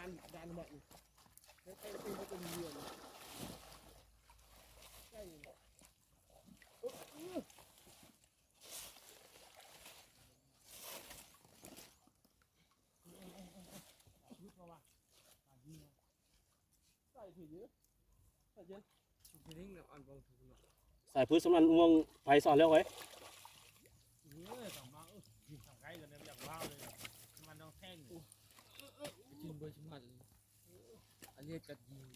ານ ດ້ານຫວຍນີ້ ໃກ້ໆ ເປັນເຮືອນ ໃກ້ ສາຍພືດສຳລັນ ອ່ວງໄປສອນແລ້ວເວີຍ ເອີ ສອງມາ ເອີ ຢູ່ທາງໃກ້ກັນແລ້ວ ຢາກວ່າເລີຍ ມັນຕ້ອງແທ່ງ ກິນເບີດສະໝັດ ອັນນີ້ກັດຍິງ